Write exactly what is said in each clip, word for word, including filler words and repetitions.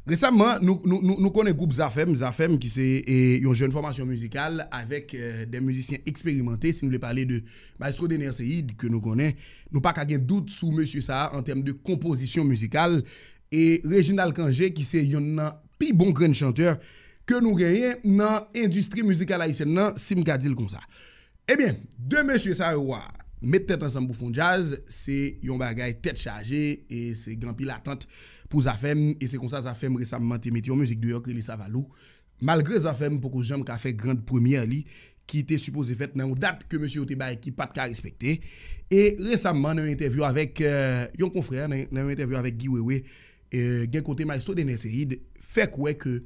Resamman, nou, nou, nou, nou konnen gwoup Zafèm, Zafèm ki se e, yon jèn fòmasyon mizikal avèk e, de mizisyen eksperimante, si nou vle pale de Maestro Dener Ceide, ke nou konnen, nou pa ka gen dout sou mesye sa a an tèm de konpozisyon mizikal. E Reginald Cangé, ki se yonn nan pi bon grenn chantè ke nou genyen nan endistri mizikal ayisyèn nan, si m ka di l konsa. Ebyen, de mesye sa yo a met tèt ansanm pou fè yon djaz, se yon bagay tèt chaje, e se gen anpil atant pou Zafèm, e se konsa Zafèm resamman te mete yon mizik deyò k rele Savalou. Malgre Zafèm poko janm ka fè grand premyè li, ki te sipoze fèt nan yon dat ke mesye yo te bay ki pa t ka respekte. E resamman, nan yon entèvyou avèk e, yon konfrè, nan, nan yon entèvyou avèk Guy Wewe, e, gen kote Maestro Dener Ceide fè kwè ke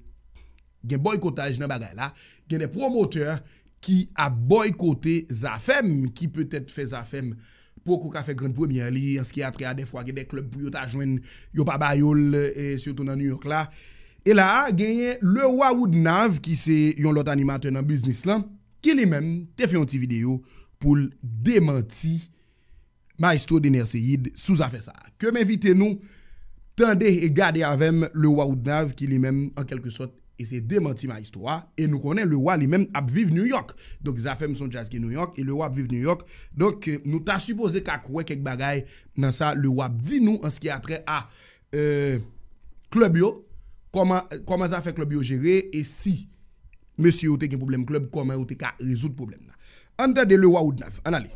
gen bòykotaj nan bagay la, gen de pwomotè ki ap bòykote Zafèm, ki petèt fè Zafèm poko ka fè grand premyè li, an se ki a trè a dèfwa gen de klèb pou yo ta jwenn, yo pa ba yo l, e, sitou nan New York la. E la a, genyen Leroy Woodnav, ki se yon lòt animatè nan biznis lan, ki li menm te fè yon ti videyo pou l demanti Maestro Dener Ceide sou zafè sa a. Ke m envite nou tande e gade avè m Leroy Woodnav ki li menm, an kèlke sòt, eseye demanti Maestro a. E nou konnen Leroy li menm ap viv New York. Donk, Zafèm se yon djaz ki New York e Leroy ap viv New York. Donk, e, nou ta sipoze ka kwè kèk bagay nan sa Leroy ap di nou an se ki a trè a e, klèb yo, kòman, kòman zafè klèb yo jere, e si mesye yo te gen pwoblèm klèb, kòman yo te ka rezoud pwoblèm nan. Ann tande Leroy Woodnav, ann ale.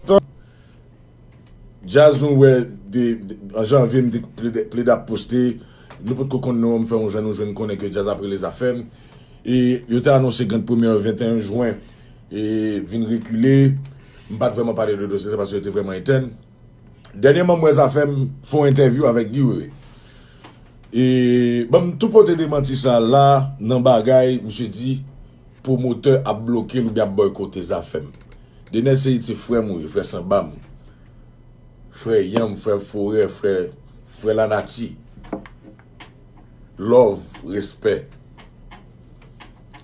Djaz nou wè de, de, an janvye m te plede, plede ap poste, nou potko konn non, m fè yon jan nou jwenn konnen ke djaz ap rele Zafèm. E yo te anonse grand premyè venteyen jen, e vin rekile. M pa t vrèman pale de dosye sa paske yo te vrèman etèn. Dènyèman, m wè Zafèm fè yon entèvyou avèk Guy Wewe. E ban m tou pote demanti sa la nan bagay misye di pwomotè ap bloke l oubyen ap bòykote Zafèm. Dener Ceide se frè m ou ye, frè sanba m, frè yanm, frè forè, frè, frè lanati. Love, respè.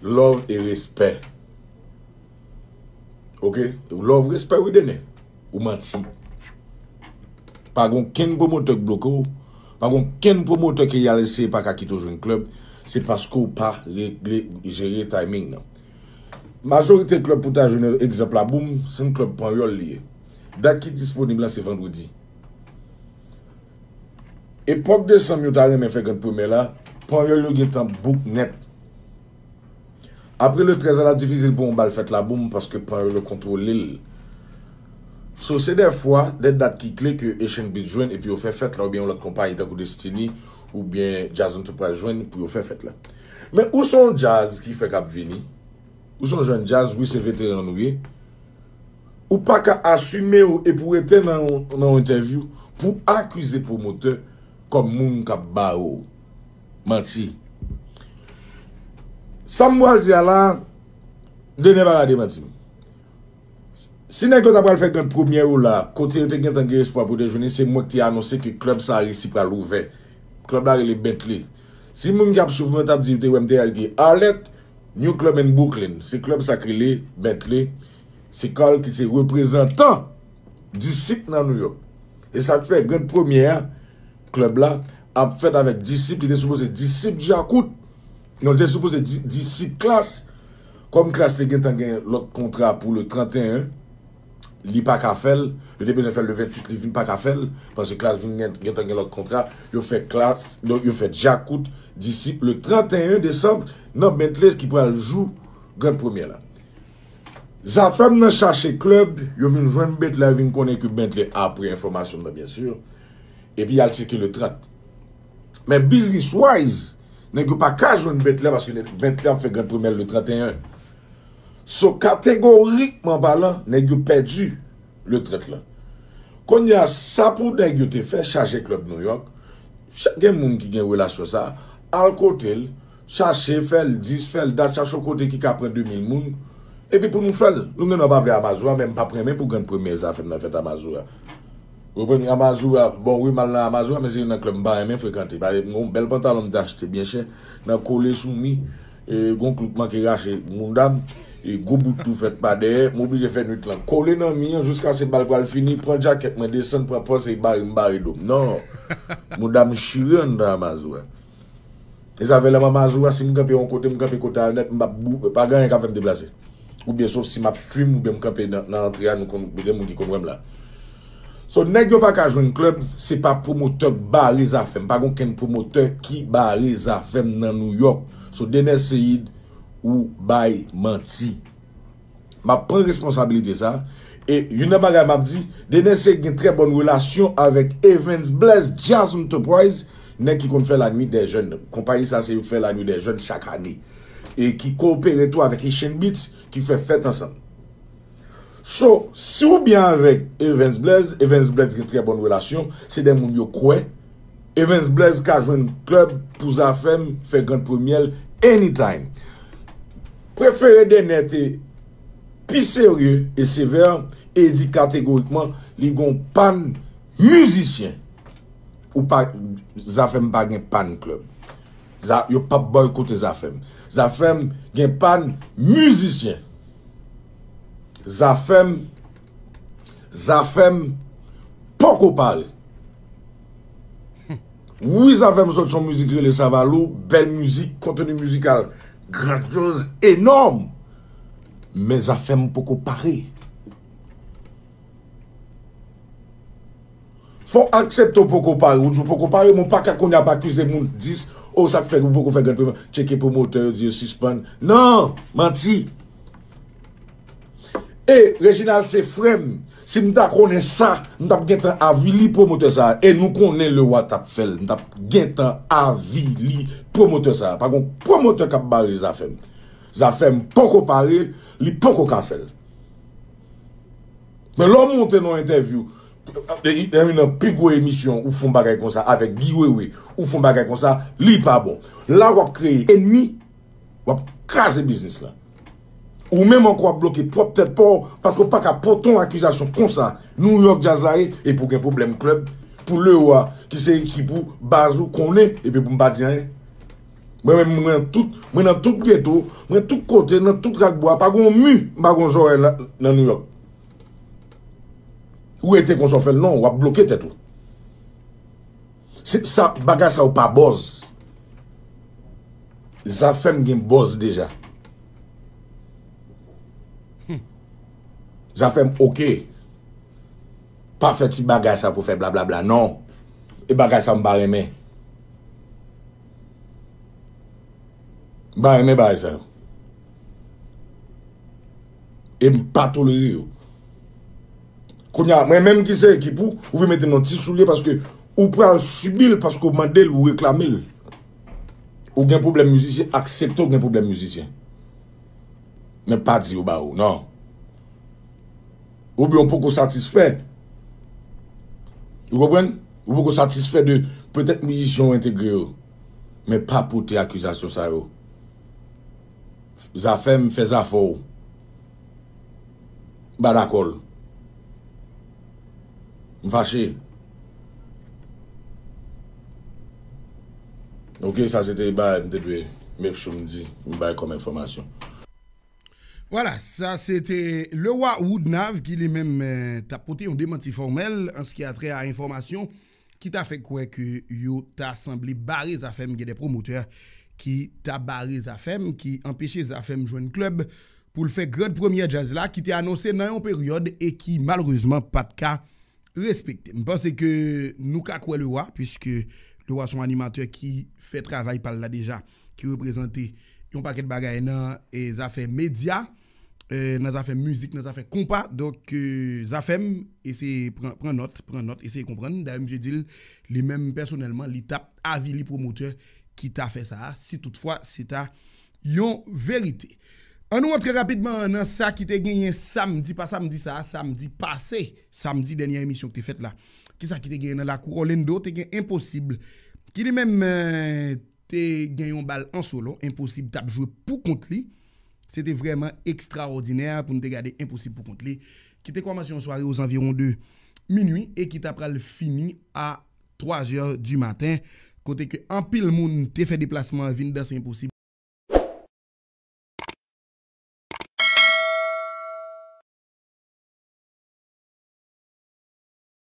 Love e respè. Ok? Love, respè wi Dener. Ou manti. Pa gen okenn pwomotè k bloke w. Pa gen okenn pwomotè ke y al eseye pa ka kite w jwenn klèb. Se paske w pa regle, jere timing nan. Majorite klèb pou ta jwenn egzanp Laboum, se yon klèb panyòl li ye. Dat ki disponib lan se vandredi. Epòk desanm yo ta renmen fè grand premyè la, panyòl yo gentan book nèt. Apre le trèz la, l ap difisil pou yon bal fèt Laboum paske panyòl yo kontwole l. So, se dèfwa, de dat ki kle ke Asian Beats jwenn epi yo fè fèt la, oubyen yon lòt konpayi tankou Destiny, oubyen Jazz Enterprise jwenn pou yo fè fèt la. Men ou se yon djaz ki fèk ap vini, ou se yon jèn djaz, wi, se veteran nou ye. Ou pa ka asime w epi w rete nan yon, nan yon entèvyou pou akize pwomotè kòm moun k ap bare w manti. Sa m pral di a la, Dener pa ka demanti m. Si nèg yo ta pral fè grand premyè yo la, kote yo te gentan gen espwa pou te jwenn li, se mwen ki te anonse ke klèb sa a resi pral ouvè. Klèb la rele Bentley. Si moun ki ap swiv mwen t ap di yo te wè m te al gen alèt, New Club in Brooklyn, se klèb sa k rele Bentley. Se Carl ki se reprezantan Disip nan New York. E sa k fè grand premyè a, klèb la, ap fèt avèk Disip, li te sipoze Disip Djakout. Non, li te sipoze Di-, Disip Klass. Kòm Klass te gentan gen lòt kontra pou le trannteyen, li pa ka fè l. Yo te bezwen fè l le venntuit, li vin pa ka fè l. Paske Klass vin gen, gentan gen lòt kontra. Yo fè Klass, donk yo fè Djakout, Disip le trannteyen desanm nan Bentley ki pral jou grand premyè la. Zafèm nan chache klèb, yo vin jwenn Bentley, vin konnen ke Bentley, apre enfòmasyon m nan, byen si, epi y al tcheke le trant. Men business wise, nèg yo pa ka jwenn Bentley paske Bentley ap fè grand premyè le trannteyen. So, kategorikman palan, nèg yo pèdi le trant lan. Kounye a, sa pou nèg yo te fè, chache klèb New York, chak gen moun ki gen relasyon sa, al kote l, chache, fè l dis, fè l dat, chache yon kote ki ka pran de mil moun, epi pou nou fè l. Nou gen dwa pa vle Amazura, men m p ap renmen pou grand premyè Zafèm nan fèt Amazura. Ou konprann? Amazura, bon, wi, m al nan Amazura, men se youn nan klèb m pa renmen frekante. Paske m gen yon bèl pantalon m te achte byen chè, nan kole sou mi, e, gon klou k manke rache mouda m, e, gwo bout tou fèt pa dèyè, m oblije fè nwit lan kole nan mi an, jiskaske bal pral fini, pran djakèt mwen, desann, pran pòz, e bare m bare do m. Non! Mouda m chire anndan Amazura. E sa fè lè m an mazou a, si m kanpe yon kote, m kanpe kote a nèt, m p ap bou-, pa gen anyen k ap fè m deplase. Oubyen sof si m ap stream, oubyen m kanpe nan, nan antre a, nou konn, gen moun ki konn wè m la. So, nèg yo pa ka jwenn klèb, se pa pwomotè k bare Zafèm. Pa gen okenn pwomotè ki bare Zafèm nan New York. So, Dener Ceïde, ou bay manti. M ap pran responsabilite sa. E youn nan bagay m ap di, Dener Ceïde gen trè bòn relasyon avèk Evans Blaze Jazz Enterprise, nèg ki konn fè La Nuit des Jeunes. Konpayi sa se yo fè La Nuit des Jeunes chak ane. E ki koopere tou avèk Haitian Beats, ki fè fèt ansanm. So, si w byen avèk Evans Blaze, Evans Blaze gen trè bòn relasyon, se de moun yo kwè. Evans Blaze ka jwenn klèb pou Zafèm fè grand premyè l anytime. Prefere Dener te pi serye e sevè e di kategorikman li gon pàn mizisyen. Ou pa, Zafèm pa gen pàn klèb. Za-, yo p ap boykote Zafèm. Zafèm gen pàn mizisyen. Zafèm, Zafèm poko pare. Wi, Zafèm sot son mizik rele Savalou, bèl mizik, konteni mizikal grandyoz, enòm. Men Zafèm poko pare. Fò w aksepte w poko pare. Ou di w poko pare, men w pa ka kounye a ap akize moun dis, o, sa k fè ou poko fè grand premyè. Tcheke pwomotè yo, di yo sispann. Non! Manti! E, Reginald se frè m. Si m ta konnen sa, m t ap gentan avili pwomotè sa a. E nou konnen Lewa t ap fè l. M t ap gentan avili pwomotè sa a. Pa gon pwomotè k ap bare Zafèm. Zafèm poko pare, li poko ka fè l. Men lè w monte nan yon entèvyou, e, e, nan pi gwo emisyon, ou fè yon bagay konsa avèk Guy Wewe, ou fè yon bagay konsa, li pa bon. La w ap kreye enmi, w ap kraze biznis la. Ou menm ankò w ap bloke pwòp tèt pa w, paske w pa ka pote yon akizasyon konsa, New York Jazz la ye, epi w gen pwoblèm klèb, pou Lewa, ki se ekip ou, baz ou konnen, epi pou m pa di anyen. Mwen menm, mwen nan tout, mwen nan tout geto, mwen tout kote, nan tout rak bwa, pa gen yon mi, m pa gen yon zòrèy nan, nan New York. Ou rete konsa w fè l, non, w ap bloke tèt ou. Se sa, bagay sa yo pa buzz. Zafèm gen buzz deja. Zafèm oke. Pa fè ti bagay sa pou fè blablabla, non. E bagay sa m pa renmen. M pa renmen bagay sa yo. E m pa tolere yo. Kounye a, mwen menm ki se ekip ou, ou vin mete m nan ti soulye paske ou pral sibi l paske ou mande l, ou reklame l. Ou gen pwoblèm mizisyen, aksepte ou gen pwoblèm mizisyen. Men pa di yo ba ou, non. Oubyen ou poko satisfè. Ou konprann? Ou poko satisfè de petèt mizisyen w entegre yo. Men pa pote akizasyon sa yo. Zafèm fè zafè w. M pa dakò l. M fache. Ok, sa se te bagay m te dwe make sure m di, m bay kòm enfòmasyon. Vwala, sa se te Lewa Woodnav ki li menm, eh, t ap pote yon demanti fòmèl an ce qui a trait a enfòmasyon ki ta fè kwè ke yo ta sanble bare Zafèm, gen de pwomotè ki ta bare Zafèm, ki anpeche Zafèm jwenn klèb pou l fè grand premyè djaz la ki te anonse nan yon peryòd e ki malerezman pa t ka respekte. M panse ke nou ka kwè Lewa, piske Lewa se yon animatè ki fè travay pa l la deja, ki reprezante yon pakèt bagay nan, e, zafè medya, e, nan zafè mizik, nan zafè konpa. Donk, e, Zafèm, eseye pran, pran nòt, pran nòt, eseye konprann. Dayè, misye di l, li menm pèsonèlman, li t ap avili pwomotè ki ta fè sa a, si toutfwa se ta yon verite. Ann nou rantre rapidman nan sa ki te genyen samdi, pa samdi sa a, samdi pase, samdi dènye emisyon ki te fèt la. Kisa ki te genyen nan lakou Orlando? Te gen Enposib, ki li menm, eh, te gen yon bal an solo. Enposib t ap jwe pou kont li. Se te vrèman ekstraòdinè pou n te gade Enposib pou kont li, ki te kòmanse yon sware ozanviwon de minui e ki ta pral fini a twa zè di maten, kote ke anpil moun te fè deplasman an vin danse Enposib.